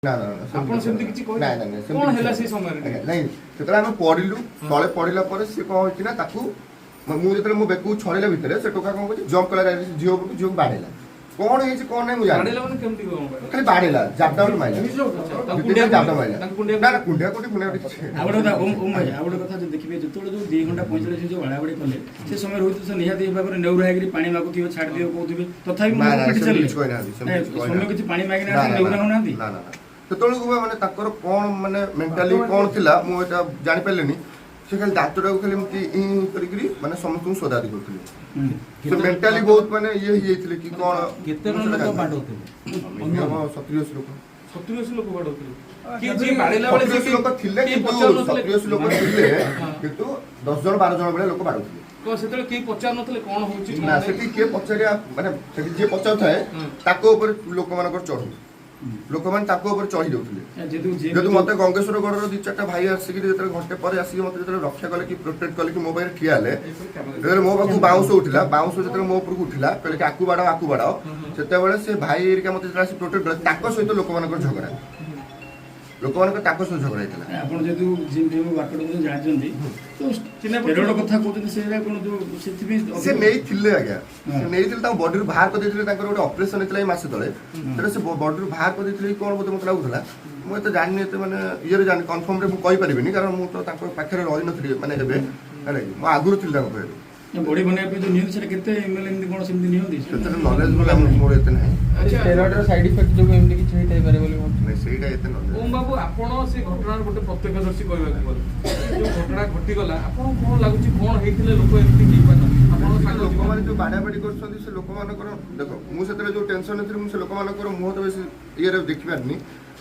ନା ନା ନା, ଆପଣ ସେମିତି କିଛି କହିଲେ? ନାଇଁ ନାଇଁ ନାଇଁ, ସେମିତି କଣ କିଛି ହେଲା ନାହିଁ। ସେଇ ସମୟରେ? ଆଜ୍ଞା, ନାଇଁ, ସେତେବେଳେ ଆମେ ପଡିଲୁ। ତଳେ ପଡିଲା ପରେ ସେ କଣ ହେଇଛି ନା, ତାକୁ ମୁଁ ଯେତେବେଳେ ମୋ ବେକକୁ ଛଡେଇଲା ଭିତରେ ସେ ଟୋକା କଣ କରୁଛି, ଜମ୍ପ କଲା direct ଝିଅ ଉପରକୁ, ଝିଅକୁ ବାଡେଇଲା। କଣ ହେଇଛି କଣ ନାହିଁ ମୁଁ ଜାଣିନି। ବାଡେଇଲା ମାନେ କେମିତି କଣ ବାଡେଇଲା? ଖାଲି ବାଡେଇଲା, ଜାବଡା ଗୋଟେ ମାଇଲା। ତାକୁ ଦି ତିନିଟା କୁଣ୍ଡିଆ ଜାବଡା ମାଇଲା। ତାକୁ କୁଣ୍ଡିଆ ନା ନା, କୁଣ୍ଡିଆ କୋଉଠି, କୁଣ୍ଡିଆ କୋଉଠି କିଛି। ଆଉ ଗୋଟେ କଥା ଓମ୍, ଓମ୍ ଭାଇ, ଆଉ ଗୋଟେ କଥା ଯଦି ଦେଖିବେ, ଯେତେବେଳେ ଯୋଉ 2 ଘଣ୍ଟା 45 ଯୋଉ ବାଡ଼ାବାଡ଼ି କଲେ, ସେ ସମୟରେ ହୁଏତ ସେ ନିହାତି ଭାବରେ ନେଉରା ହେଇକିରି ପାଣି ମାଗୁଥିବେ, ଛାଡ଼ି ଦିଅ କହୁଥିବେ, ତଥାପି ନା ମୁହଁକୁ ନା, ପିଟି ସେମିତି ଚାଲିଲେ। କିଛି କହିନାହାନ୍ତି, ସେମିତି ନାଇଁ, କିଛି ସୌମ୍ୟ କହିନାହାନ୍ତି। କିଛି ପାଣି ନା, ମାଗିନାହାନ୍ତି, ନା, ନେଉରା ନା, ହଉନାହାନ୍ତି? ନା ନା ନା, ସେତେବେଳକୁ ବା ମାନେ ତାଙ୍କର କଣ ମାନେ ମେଣ୍ଟାଲି କଣ ଥିଲା ମୁଁ ଏଟା ଜାଣିପାରିଲିନି। ସେ ଖାଲି ଦାନ୍ତଟାକୁ ଖାଲି ଏମିତି ଇଁ କରିକିରି ମାନେ ସମସ୍ତଙ୍କୁ ସୋଦାଦି କରୁଥିଲେ। ସେ ମେଣ୍ଟାଲି ବହୁତ ମାନେ ଇଏ ହେଇଯାଇଥିଲେ କି କଣ। କେତେ ମୁଁ ଜଣ ସେଟା ଲୋକ ଜାଣିନି। ବାଡଉଥିଲେ? ମିନିମମ୍ 70-80 ଲୋକ। 70-80 ଲୋକ ବାଡଉଥିଲେ? କିଏ ଯିଏ ବାଡେଇଲା ବେଳେ 70-80 ଲୋକ ଥିଲେ, କେହି କିନ୍ତୁ ପଚାରୁନଥିଲେ? 70-80 ଲୋକ ଥିଲେ, କିନ୍ତୁ 10 ଜଣ 12 ଜଣ ଭଳିଆ ଲୋକ ବାଡଉଥିଲେ। ତ ସେତେବେଳେ କେହି ପଚାରୁନଥିଲେ କଣ ହଉଛି କଣ ନା, ନାହିଁ? ସେଠି କିଏ ପଚାରିବା, ମାନେ ସେଠି ଯିଏ ପଚାରୁଥାଏ ତାଙ୍କ ଉପରେ ଲୋକମାନଙ୍କର ଚଢୁ, ଲୋକମାନେ ତାଙ୍କ ଉପରେ ଚଢି ଯାଉଥିଲେ। ଯେହେତୁ ଯିଏ ଯେହେତୁ ମତେ ଗଙ୍ଗେଶ୍ୱର ଗଡ଼ର ଦି ଚାରିଟା ଭାଇ ଆସିକି ଯେତେବେଳେ ଘଣ୍ଟେ ପରେ ଆସିକି ମତେ ଯେତେବେଳେ ରକ୍ଷା କଲେ କି ପ୍ରୋଟେକ୍ଟ କଲେ କି ମୋ ପାଖରେ ଠିଆ ହେଲେ, ଯେତେବେଳେ ମୋ ପାଖକୁ ବାଉଁଶ ଉଠିଲା, ବାଉଁଶ ଯେତେବେଳେ ମୋ ଉପରକୁ ଉଠିଲା, କହିଲେ କି ଆକୁ ବାଡ଼ାଅ, ଆକୁ ବାଡ଼ାଅ, ସେତେବେଳେ ସେ ଭାଇ ହେରିକା ମତେ ଯେତେବେଳେ ଆସି ପ୍ରୋଟେକ୍ଟ କଲେ, ତାଙ୍କ ସହିତ ଲୋକମାନଙ୍କର ଝଗଡ଼ା, ଲୋକମାନଙ୍କର ତାଙ୍କ ସହିତ ଝଗଡ଼ା ହେଇଥିଲା। ଆପଣ ଯେହେତୁ ଜିମ୍ ଫିମ୍ ୱାର୍କଆଉଟ୍ ଜାଣିଛନ୍ତି, ତ ଚିହ୍ନା ପରିଚୟ ସ୍ଟେରଏଡ୍ କଥା କହୁଛନ୍ତି, ସେଇଟା କଣ ଯୋଉ ସେଥିପାଇଁ ସେ ନେଇଥିଲେ ଆଜ୍ଞା, ସେ ନେଇଥିଲେ। ତାଙ୍କ ବଡିରୁ ବାହାର କରିଦେଇଥିଲେ। ତାଙ୍କର ଗୋଟେ ଅପରେସନ ହେଇଥିଲା ଏଇ ମାସେ ତଳେ, ସେଟା ସେ ବଡିରୁ ବାହାର କରିଦେଇଥିଲେ କି କଣ ବୋଧେ ମତେ ଲାଗୁଥିଲା। ମୁଁ ଏତେ ଜାଣିନି, ଏତେ ମାନେ ଇଏରେ ଜାଣିନି, କନଫର୍ମରେ ମୁଁ କହିପାରିବିନି, କାରଣ ମୁଁ ତ ତାଙ୍କ ପାଖରେ ରହିନଥିଲି ମାନେ ଏବେ, ହେଲା କି? ମୁଁ ଆଗରୁ ଥିଲି ତାଙ୍କ ପାଖରେ। ବଡି ବନେଇବା ପାଇଁ ଯୋଉ ନିଅନ୍ତି, ସେଟା କେତେ ଏମଏଲ ଏମିତି କଣ ସେମିତି ନିଅନ୍ତି? ସେଥିରେ ନଲେଜ ବୋଲି ମୋର ଏତେ ନାହିଁ। ଆଚ୍ଛା। ସ୍ଟେରଏଡର ସାଇଡ୍ ଇଫେକ୍ଟ ଯୋଗୁଁ ଏମିତି କିଛି ହେଇଥାଇପାରେ ବୋଲି ଭାବୁଛି। ନାଇଁ, ସେଇଟା ଏତେ ନଲେଜ। ଓମ୍ ବାବୁ, ଆପଣ ସେ ଘଟଣାର ଗୋଟେ ପ୍ରତ୍ୟକ୍ଷଦର୍ଶୀ କହିବାକୁ ଗଲେ। ଯୋଉ ଘଟଣା ଘଟିଗଲା, ଆପଣଙ୍କୁ କଣ ଲାଗୁଛି, କଣ ହେଇଥିଲେ ଲୋକ ଏମିତି ହେଇପାରିଲା ଆପଣଙ୍କ ସାଙ୍ଗ ଲୋକମାନେ ଯୋଉ ବାଡାବାଡି କରୁଛନ୍ତି, ସେ ଲୋକମାନଙ୍କର ଦେଖ, ମୁଁ ସେତେବେଳେ ଯୋଉ ଟେନସନରେ ଥିଲି, ମୁଁ ସେ ଲୋକମାନଙ୍କର ମୁହଁ ତ ବେଶୀ ଇଏରେ ଦେଖିପାରିନି।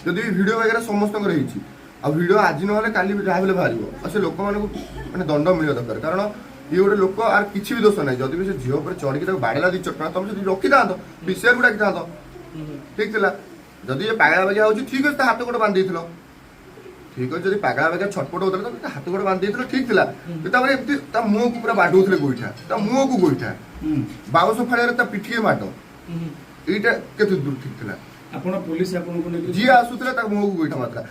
ଯଦି ବି ଭିଡ଼ିଓ ବଗେରା ସମସ୍ତଙ୍କର ହେଇଛି, ଆଉ ଭିଡ଼ିଓ ଆଜି ନହେଲେ କାଲି ଯାହା ହେଲେ ବାହାରିବ, ଆଉ ସେ ଲୋକମାନଙ୍କୁ ମାନେ ଦଣ୍ଡ ମିଳିବା ଦରକାର। କାରଣ ଇଏ ଗୋଟେ ଲୋକ, ଆର କିଛି ବି ଦୋଷ ନାହିଁ। ଯଦି ବି ସେ ଝିଅ ଉପରେ ଚଢିକି ତାକୁ ବାଡ଼େଇଲା ଦି ଚଟଣା, ତମେ ଯଦି ରଖିଥାନ୍ତ, ପିସିଆରକୁ ଡାକିଥାନ୍ତ, ଠିକ ଥିଲା। ଯଦି ଏ ପାଗଳା ବାଗିଆ ହଉଛି, ଠିକ ଅଛି, ତା ହାତ ଗୋଡ଼ ବାନ୍ଧି ଦେଇଥିଲ, ଠିକ ଅଛି। ଯଦି ପାଗଳା ବାଗିଆ ଛଟପଟ ହଉଥିଲା, ତ ହାତ ଗୋଡ଼ ବାନ୍ଧି ଦେଇଥିଲ, ଠିକ ଥିଲା। କିନ୍ତୁ ତାପରେ ଏମିତି ତା ମୁହଁକୁ ପୁରା ବାଡଉଥିଲେ ଗୋଇଠା, ତା ମୁହଁକୁ ଗୋଇଠା, ବାଉଁଶ ଫାଳିଆରେ ତା ପିଠିଏ ମାଡ଼, ଏଇଟା କେତେ ଦୂର ଠିକ ଥିଲା? ଆପଣ ପୋଲିସ ଆପଣଙ୍କୁ ନେଇକି ଯିଏ ଆସୁଥିଲା ତାକୁ ମୁହଁକୁ ଗୋଇଠା ମାରୁଥିଲା।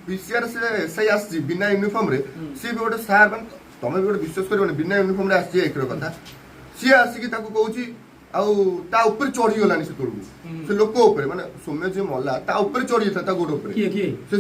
ପିସିଆର ସେ ଏସ୍ଆଇ ଆସିଛି ବିନା ୟୁନିଫର୍ମରେ, ସିଏ ବି ଗୋଟେ ସାର୍, ମାନେ ତମେ ବି ଗୋଟେ ବିଶ୍ୱାସ କରିବନି, ବିନା ୟୁନିଫର୍ମରେ ଆସିଛି ଏକର କଥା। ସିଏ ଆସିକି ତାକୁ କହୁଛି, ଆଉ ତା ଉପରେ ଚଢିଗଲାଣି ସେତେବେଳକୁ ସେ ଲୋକ ଉପରେ, ମାନେ ସୌମ୍ୟ ଯିଏ ମଲା ତା ଉପରେ ଚଢି ଯାଇଥିଲା, ତା ଗୋଡ ଉପରେ। କିଏ କିଏ? ସେ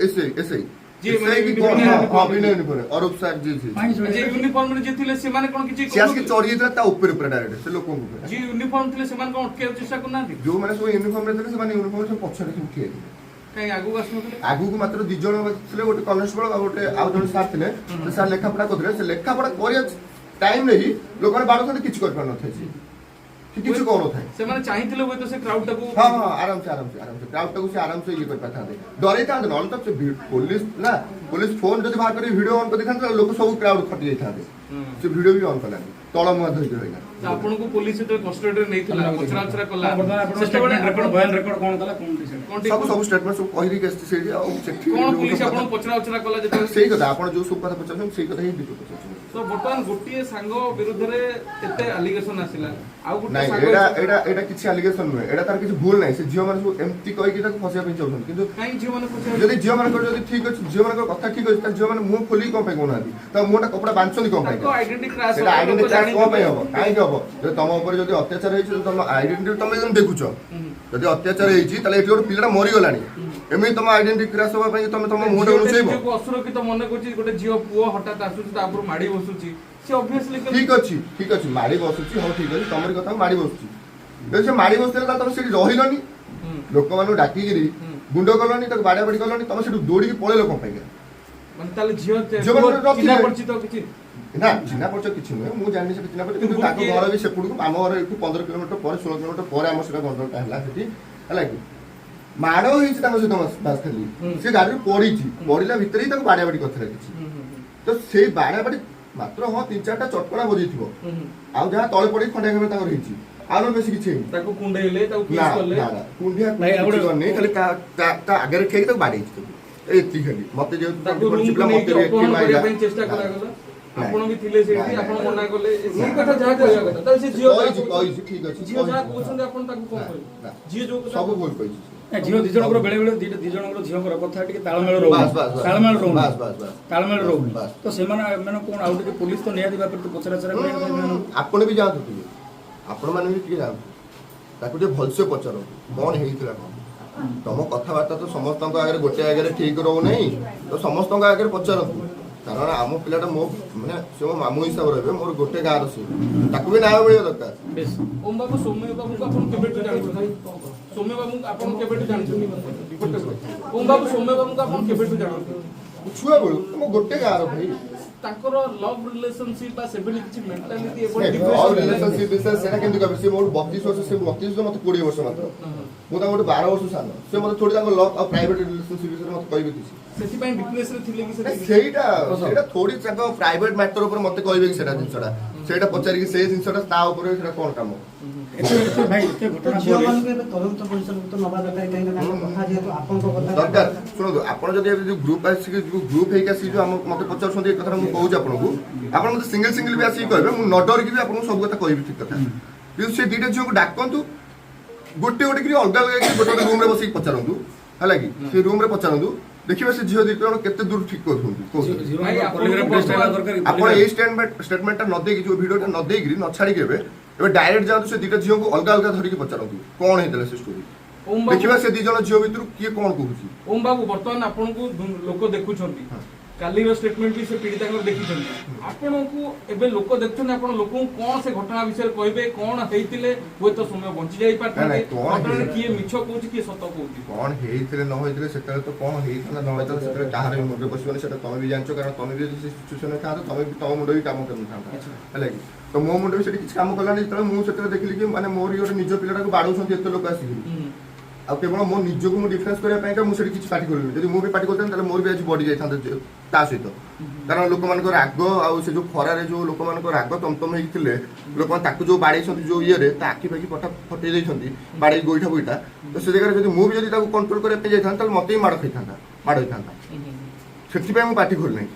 ଏସ୍ଆଇ, ଏସ୍ଆଇ। ଯିଏ ମାନେ କି କଣ? ବିନା ହଁ, ବିନା ୟୁନିଫର୍ମରେ ଅରୂପ ସାର୍ ଯିଏ ଯିଏ। କାହିଁକି ଯିଏ ଚଢିଗଲା? ୟୁନିଫର୍ମରେ ଯିଏ ଥିଲେ ସେମାନେ କଣ କିଛି ସିଏ ଆସିକି କହୁନଥିଲେ? ଚଢି ଯାଇଥିଲା ତା ଉପରେ ପୁରା ଡାଇରେକ୍ଟ ସେ ଲୋକଙ୍କ ଉପରେ। ଯିଏ ୟୁନିଫର୍ମ ଥିଲେ ସେମାନେ କଣ ଅଟକେଇବାକୁ ଚେଷ୍ଟା କରୁନାହାନ୍ତି? ଯୋଉମାନେ ସବୁ ୟୁନିଫର୍ମରେ ଥିଲେ, ସେମାନେ ୟୁନିଫର୍ମ ସବୁ ପଛରେ ସବୁ ଠିଆ ହେଇଥିଲେ। କାହିଁ ଆଗକୁ ଆସୁନଥିଲେ? ଆଗକୁ ମାତ୍ର ଦି ଜଣ ଥିଲେ, ଗୋଟେ କନେଷ୍ଟବଳ ଆଉ ଗୋଟେ ଆଉ ଜଣେ ସାର୍ ଥିଲେ। ସେ ସାର୍ ଲେଖାପଢା କରୁଥିଲେ। ସେ ଲେଖାପଢା କରିବା ଟାଇମରେ ହିଁ ଲୋକମାନେ ବାଡୁଛନ୍ତି। କିଛି କରିପାରୁନଥାଏ ସିଏ, ସେ କିଛି କରୁନଥାଏ। ସେମାନେ ଚାହିଁଥିଲେ ହୁଏତ ସେ କ୍ରାଉଡ ଟାକୁ ହଁ, ଆରାମସେ, ଆରାମସେ, ଆରାମସେ କ୍ରାଉଡଟାକୁ ସେ ଆରାମସେ ଇଏ କରିପାରିଥାନ୍ତେ, ଡରେଇଥାନ୍ତେ। ନହେଲେ ତ ସେ ପୋଲିସ ନା, ପୋଲିସ ଫୋନ ଯଦି ବାହାର କରି ଭିଡିଓ ଅନ୍ କରିଦେଇଥାନ୍ତେ, ତାହେଲେ ଲୋକ ସବୁ କ୍ରାଉଡ ଖଟି ଯାଇଥାନ୍ତେ। ସେ ଭିଡିଓ ବି ଅନ୍ କଲାନି, ତଳ ମୁହାଁ ଧରିକି ରହିଲା। ତ ଆପଣଙ୍କୁ ପୋଲିସ ଯେତେବେଳେ କଷ୍ଟଡିରେ ନେଇଥିଲା, ପଚରାଉଚରା କଲା, ବର୍ତ୍ତମାନ ଆପଣ ସେତେବେଳେ ଷ୍ଟେଟମେଣ୍ଟ ରେକର୍ଡ, ବୟାନ ରେକର୍ଡ କଣ କଲା, କଣ ଟିକେ ସେଇଟା? କଣ ଟିକେ ସବୁ ଷ୍ଟେଟମେଣ୍ଟ ସବୁ କହିଦେଇକି ଆସିଛି ସେଇଠି। ଆଉ ସେଠି କଣ ଯୋଉ ପୋଲିସ ସବୁ ଆପଣଙ୍କୁ ପଚରାଉଚରା କଲା ଯେତେବେଳେ? ସେଇ କଥା, ଆପଣ ଯୋଉ ସବୁ କଥା ପଚାରୁଛନ୍ତି, ସେଇ କଥା ହିଁ ଡିଟୋ ପଚାରୁଛନ୍ତି। ତ ବର୍ତ୍ତମାନ ଗୋଟିଏ ସାଙ୍ଗ ବିରୁଦ୍ଧରେ ଏତେ ଆଲିଗେସନ ଆସିଲା, ଆଉ ଗୋଟେ ନାଇଁ, ସାଙ୍ଗ ଏଇଟା ଏଇଟା ଏଇଟା କିଛି ଆଲିଗେସନ ନୁହେଁ। ଏଇଟା ତାର କିଛି ଭୁଲ ନାହିଁ। ସେ ଝିଅ ମାନେ ସବୁ ଏମିତି କହିକି ତାକୁ ଫସିବା ପାଇଁ ଚାହୁଁଛନ୍ତି, କିନ୍ତୁ କାହିଁକି ଝିଅ ମାନେ ପଚାରିଲେ? ଯଦି ଝିଅ ମାନଙ୍କର ଯଦି ଠିକ ଅଛି, ଝିଅ ମାନଙ୍କର କଥା ଠିକ ଅଛି, ତାହେଲେ ଝିଅ ମାନେ ମୁହଁ ଖୋଲିକି କଣ ପାଇଁ କହୁନାହାନ୍ତି? ତା ମୁହଁଟା କପଡ଼ା ବାନ୍ଧୁଛନ୍ତି କଣ ପାଇଁ? ତାଙ୍କ ଆଇଡେଣ୍ଟିଟି କ୍ରାସ୍। ସେଇଟା ଆଇଡେଣ୍ଟିଟି କ୍ରାସ୍ କଣ ପାଇଁ ହବ? କାହିଁକି ହବ? ଯଦି ତମ ଉପରେ ଯଦି ଅତ୍ୟାଚାର ହେଇଛି, ଯଦି ତମ ଆଇଡେଣ୍ଟିଟି ତମେ ଯେମିତି ଦେଖୁଛ, ଯଦି ଅତ୍ୟାଚାର ହେଇଛି, ତାହେଲେ ଏଠି ଗୋଟେ ପିଲାଟା ମରିଗଲାଣି, ଏମିତି ତମ ଆଇଡେଣ୍ଟିଟି କ୍ରାସ୍ ହବା ପାଇଁ ତମେ ତମ ମୁହଁଟା ଲୁଚେଇବ? ନିଜକୁ ଅସୁରକ୍ଷିତ ମନେ କରୁଛି। ଗୋଟେ ଝିଅ ପୁଅ ହଠାତ୍ ଆସୁଛି, ତା ଉପରୁ ମାଡି ବସୁଛି, ସେ ଅବଭିୟସଲି ଠିକ ଅଛି, ଠିକ ଅଛି, ମାଡି ବସୁଛି, ହଉ ଠିକ ଅଛି, ତମରି କଥା, ମାଡି ବସୁଛି। ଯଦି ସେ ମାଡି ବସୁଥିଲା, ତାହେଲେ ତମେ ସେଠି ରହିଲନି, ଲୋକମାନଙ୍କୁ ଡାକିକିରି ଗୁଣ୍ଡ କଲନି, ତାକୁ ବାଡିଆ ବାଡି କଲନି, ତମେ ସେଠୁ ଦୌଡ଼ିକି ପଳେଇଲ କଣ ପାଇଁ? ମାନେ ତାହେଲେ ଝିଅ ଝିଅମାନେ ପୁଅ ରଖିଲେ। ଚିହ୍ନା ପରିଚିତ କିଛି? ନା, ଚିହ୍ନା ପରିଚୟ କିଛି ନୁହେଁ। ମୁଁ ଜାଣିନି ସେଠି ଚିହ୍ନା ପରିଚୟ, କିନ୍ତୁ ତାଙ୍କ ଘର ବି ସେପଟକୁ, ଆମ ଘର ଏଠୁ 15 କିଲୋମିଟର ପରେ, 16 କିଲୋମିଟର ପରେ ଆମର ସେଟା ଗଣ୍ଡଗୋଳଟା ହେଲା ସେଠି, ହେଲା କି? ମାଡ଼ ହେଇଛି ତାଙ୍କ ସହିତ, ବାସ୍ ଖାଲି ସେ ଗାଡ଼ିରୁ ପଡିଛି, ପଡିଲା ଭିତରେ ହିଁ ତାକୁ ବାଡିଆ ବାଡି କରିଥିଲା କିଛି। ତ ସେଇ ବାଡିଆ ବାଡି ମାତ୍ର, ହଁ, ତିନି ଚାରିଟା ଚଟକଣା ବଜେଇଥିବ, ଆଉ ଯାହା ତଳେ ପଡିକି ଖଣ୍ଡିଆ ଖଣ୍ଡିଆ ତାଙ୍କର ହେଇଛି, ଆଉ ନହେଲେ ବେଶୀ କିଛି ହେଇନି। ତାକୁ କୁଣ୍ଡେଇଲେ, ତାକୁ ନା। କିସ୍ କଲେ? ନା ନା, କୁଣ୍ଡିଆ ଭାଇ, ଆଉ କିଛି କରିନି, ଖାଲି ତା ଆଗରେ ଠିଆ ହେଇକି ତାକୁ ବାଡେଇଛି ତାକୁ, ଏତିକି ଖାଲି। ମତେ ଯେହେତୁ ତାକୁ 24 ରୁମକୁ ପିଲା ମତେ ନେଇକି ବି ଏଠି ଅପହରଣ ମାଇଲା। କରିବା ପାଇଁ ଚେଷ୍ଟା ନା, କରାଗଲା? ନାଇଁ। ଆପଣ ବି ଥିଲେ ସେଇଠି? ନାଇଁ, ଆପଣ ନାଇଁ। ମନା କଲେ ସେଇ କଥା ଯାହା କହିବା କଥା। ତାହେଲେ ସେ ଝିଅ ଯାହା କହିଛି, କହୁଛନ୍ତି- କହିଛି, ଠିକ ଅଛି, ଝିଅ ଯାହା କହିଛି। କହୁଛନ୍ତି, ଆପଣ ତାକୁ କଣ ନା, କହିବେ? ନା। ଝିଅ ଯୋଉ କଥା ସବୁ ଭୁଲ କହିଛି। ନା, ଝିଅ ଦି ଜଣଙ୍କର ବେଳେ ବେଳେ ଦିଟା ଦି ଜଣଙ୍କର ଝିଅଙ୍କର କଥା ଟିକେ ତାଳମେଳ ରହୁନି। ବାସ୍, ବାସ୍, ବାସ୍। ତାଳମେଳ ରହୁନି। ବାସ୍, ବାସ୍, ବାସ୍। ତାଳମେଳ ରହୁନି। ବାସ୍। ତ ସେମାନେ ମାନେ କଣ ଆଉ ଟିକେ ପୋଲିସ ତ ନିହାତି ଭାବରେ ତ ପଚରାଚରା କରିବା କଥା ଏମାନଙ୍କୁ। ଆପଣ ବି ଯାଆନ୍ତୁ ଟିକେ, ଆପଣମାନେ ବି ଟିକେ ଯାଆନ୍ତୁ, ତାକୁ ଟିକେ ଭଲସେ ପଚାରନ୍ତୁ କଣ ହେଇଥିଲା କଣ। ତମ କଥାବାର୍ତ୍ତା ତ ସମସ୍ତଙ୍କ ଆଗରେ ଗୋଟେ ଆଗରେ ଠିକ ରହୁନାହିଁ, ତ ସମସ୍ତଙ୍କ ଆଗରେ ପଚାରନ୍ତୁ। କାରଣ ଆମ ପିଲାଟା ମୋ ମାନେ ସେ ମୋ ମାମୁଁ ହିସାବରେ ହେବେ, ମୋର ଗୋଟେ ଗାଁର ସେ, ତାକୁ ବି ନ୍ୟାୟ ମିଳିବା ଦରକାର। ବେଶ। ଓମ୍ ବାବୁ, ସୌମ୍ୟ ବାବୁଙ୍କୁ ଆପଣ କେବେଠୁ ଜାଣିଛନ୍ତି? ସୌମ୍ୟ ବାବୁଙ୍କୁ ଆପଣ କେବେଠୁ ଜାଣିଛନ୍ତି? ଗୋଟେ ମିନିଟ୍। ଓମ୍ ବାବୁ, ସୌମ୍ୟ ବାବୁଙ୍କୁ ଆପଣ କେବେଠୁ ଜାଣନ୍ତି? ଛୁଆ ବେଳୁ ତମ ଗୋଟେ ଗାଁର ଭାଇ। ତାଙ୍କର ଲଭ୍ ରିଲେସନସିପ୍ ବା ସେଭଳି କିଛି ମେଣ୍ଟାଲିଟି ଏଭଳି ଲଭ୍ ରିଲେସନସିପ୍ ବିଷୟରେ ସେଇଟା କେମିତି କହିବେ? ସେ ମୋଠୁ 32 ବର୍ଷ, ସେ 32, ମତେ 20 ବର୍ଷ ମାତ୍ର। ମୁଁ ତାଙ୍କ ଗୋଟେ 12 ବର୍ଷ ସାନ। ସେ ମତେ ଥୋଡ଼ି ତାଙ୍କ ଲଭ୍ ଆଉ ପ୍ରାଇଭେଟ ରିଲେସନସିପ୍ ବିଷୟରେ ମତେ କହିବେ କିଛି? ସେଥିପାଇଁ ୱିକନେସ୍ ରେ ଥିଲେ କି? ନାଇଁ, ସେଠି ସେଇଟା ସେଇଟା ଥୋଡ଼ି ତାଙ୍କ ପ୍ରାଇଭେଟ ମ୍ୟାଟର ଉପରେ ମତେ କହିବେ କି? ସେଇଟା ଜିନିଷଟା ସେଇଟା ପଚାରିକି ସେଇ ଜିନିଷଟା ତା ଉପରେ ସେଇଟା କଣ କାମ? ଏତେ ଏତେ ଭାଇ, ଏତେ ତ ଘଟଣା ପରେ ଝିଅମାନଙ୍କୁ ଏବେ ତଦନ୍ତ ପରିସରଭୁକ୍ତ ନବା ଦରକାର, କାହିଁକି ନା ତାଙ୍କ କଥା ଯେହେତୁ ଆପଣଙ୍କ କଥା ଦରକାର। ଶୁଣନ୍ତୁ, ଆପଣ ଯଦି ଏବେ ଯୋଉ ଗ୍ରୁପ ଆସିକି, ଯୋଉ ଗ୍ରୁପ ହେଇକି ଆସିକି ଯୋଉ ଆମ ମତେ ପଚାରୁଛନ୍ତି ଏ କଥାଟା, ମୁଁ କହୁଛି ଆପଣଙ୍କୁ, ଆପଣ ମତେ ସିଙ୍ଗଲ ସିଙ୍ଗଲ ବି ଆସିକି କହିବେ, ମୁଁ ନ ଡରିକି ବି ଆପଣଙ୍କୁ ସବୁ କଥା କହିବି, ଠିକ କଥା। କିନ୍ତୁ ସେ ଦିଟା ଝିଅକୁ ଡାକନ୍ତୁ, ଗୋଟେ ଗୋଟେ କରି ଅଲଗା ଅଲଗା କରି ଗୋଟେ ଗୋଟେ ରୁମରେ ବସିକି ପଚାରନ୍ତୁ, ହେଲା କି? ସେ ରୁମରେ ପଚାରନ୍ତୁ, ଦେଖିବେ ସେ ଝିଅ ଦିଟା ଜଣ କେତେ ଦୂର ଠିକ କରୁଛନ୍ତି କହୁଛନ୍ତି। ଭାଇ, ଝିଅମାନଙ୍କର ପଲିଗ୍ରାଫ ଟେଷ୍ଟ ହେବା ଦରକାର କି? ଆପଣ ଏଇ ଷ୍ଟେଟମେଣ୍ଟଟା ନ ଦେଇକି, ଯୋଉ ଭିଡିଓଟା ନ ଦେଇକିରି, ନ ଛାଡ଼ିକି ଏବେ ଏବେ ଡାଇରେକ୍ଟ ଯାଆନ୍ତୁ, ସେ ଦିଟା ଝିଅକୁ ଅଲଗା ଅଲଗା ଧରିକି ପଚାରନ୍ତୁ କଣ ହେଇଥିଲା ସେ ଷ୍ଟୋରି। ଓମ୍ ବାବୁ, ଦେଖିବା ସେ ଦି ଜଣ ଝିଅ ଭିତରୁ କିଏ କଣ କହୁଛି। ଓମ୍ ବାବୁ, ବର୍ତ୍ତମାନ ଆପଣଙ୍କୁ ଲୋକ ଦେଖୁଛନ୍ତି, କାଲିର ଷ୍ଟେଟମେଣ୍ଟ ବି ସେ ପୀଡ଼ିତାଙ୍କର ଦେଖିଛନ୍ତି। ଆପଣଙ୍କୁ ଏବେ ଲୋକ ଦେଖୁଛନ୍ତି, ଆପଣ ଲୋକଙ୍କୁ କଣ ସେ ଘଟଣା ବିଷୟରେ କହିବେ? କଣ ହେଇଥିଲେ ହୁଏତ ସୌମ୍ୟ ବଞ୍ଚି ଯାଇ ପାରିଥାନ୍ତେ? ନାଇଁ, କଣ ଘଟଣାରେ ହେଇଥିଲା? କିଏ ମିଛ କହୁଛି, କିଏ ସତ କହୁଛି? କଣ ହେଇଥିଲେ ନ ହେଇଥିଲେ, ସେତେବେଳେ ତ କଣ ହେଇଥାନ୍ତା ନ ହେଇଥାନ୍ତା ସେତେବେଳେ କାହାର ବି ମୁଣ୍ଡରେ ପଶିବନି। ସେଟା ତମେ ବି ଜାଣିଛ, କାରଣ ତମେ ବି ଯଦି ସେ ସିଚୁଏସନରେ ଥାନ୍ତ, ତମେ ବି ତମ ମୁଣ୍ଡ ବି କାମ କରିନଥାନ୍ତା, ହେଲା କି? ତ ମୋ ମୁଣ୍ଡ ବି ସେଠି କିଛି କାମ କଲାନି ଯେତେବେଳେ ମୁଁ ସେତେବେଳେ ଦେଖିଲି କି ମାନେ ମୋର ଗୋଟେ ନିଜ ପିଲାଟାକୁ ବାଡଉଛନ୍ତି ଏତେ ଲୋକ ଆସିକି। ଆଉ କେବଳ ମୋ ନିଜକୁ ମୁଁ ଡିଫେନ୍ସ କରିବା ପାଇଁକା ମୁଁ ସେଠି କିଛି ପାଟି କଲିନି। ଯଦି ମୁଁ ବି ପାଟି କରିଥାନ୍ତି, ତାହେଲେ ମୋର ବି ଆଜି ବଢି ଯାଇଥାନ୍ତା ତା ସହିତ। କାରଣ ଲୋକମାନଙ୍କ ରାଗ ଆଉ ସେ ଯୋଉ ଖରାରେ ଯୋଉ ଲୋକମାନଙ୍କ ରାଗ ତମତମ ହେଇକି ଥିଲେ, ଲୋକମାନେ ତାକୁ ଯୋଉ ବାଡେଇଛନ୍ତି, ଯୋଉ ଇଏରେ ତା ଆଖି ଫାଖି ଫଟା ଫଟେଇ ଦେଇଛନ୍ତି ବାଡେଇ ଗୋଇଠା ବୋଇଠା, ତ ସେ ଜାଗାରେ ଯଦି ମୁଁ ବି ଯଦି ତାକୁ କଣ୍ଟ୍ରୋଲ କରିବା ପାଇଁ ଯାଇଥାନ୍ତି, ତାହେଲେ ମତେ ବି ମାଡ଼ ଖାଇଥାନ୍ତା, ମାଡ଼ ହେଇଥାନ୍ତା। ସେଥିପାଇଁ ମୁଁ ପାଟି ଖୋଲି ନାହିଁ।